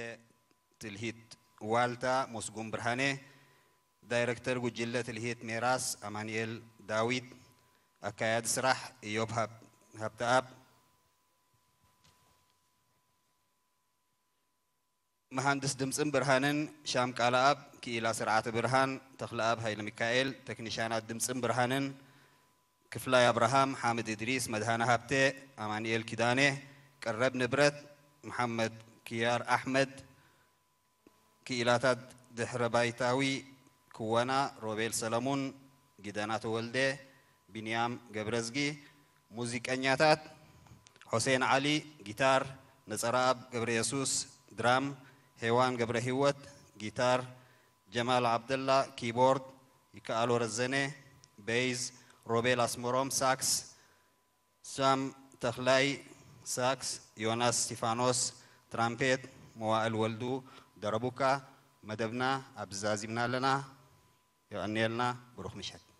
ትልሂት ዋልታ መስጉን ብርሃነ፣ ዳይረክተር ጉጅለ ትልሂት ሜራስ ኣማኑኤል ዳዊት፣ ኣካያዲ ስራሕ እዮብ ሃብ- ሃብተኣብ፣ መሃንድስ ድምፅን ብርሃንን ሻም ቃለኣብ፣ ክኢላ ስርዓተ ብርሃን ተኽለኣብ ሃይለ ሚካኤል፣ ቴክኒሻናት ድምፅን ብርሃንን ክፍላይ ኣብርሃም፣ ሓምድ እድሪስ፣ መድሃነ ሃብተ፣ ኣማንኤል ኪዳነ፣ ቀረብ ንብረት፣ መሓመድ ክያር ኣሕመድ፣ ክኢላታት ድሕረ ባይታዊ ክወና፣ ሮቤል ሰለሙን፣ ጊደና ተወልደ፣ ቢንያም ገብረዝጊ፣ ሙዚቀኛታት፣ ሑሴን ዓሊ፣ ጊታር፣ ነጸረኣብ ገብረየሱስ፣ ድራም፣ ሄዋን ገብረሂወት፣ ጊታር፣ ጀማል ዓብደላ፣ ኪቦርድ፣ ይከኣሎ ረዘነ፣ ቤዝ፣ ሮቤል ኣስመሮም፣ ሳክስ፣ ሳም ተኽላይ፣ ሳክስ፣ ዮናስ እስቲፋኖስ፣ ትራምፔት፣ መዋእል ወልዱ፣ ደረቡካ። መደብና ኣብዚ ዛዚምና ኣለና። የቐንየልና። ብሩኽ ምሸት።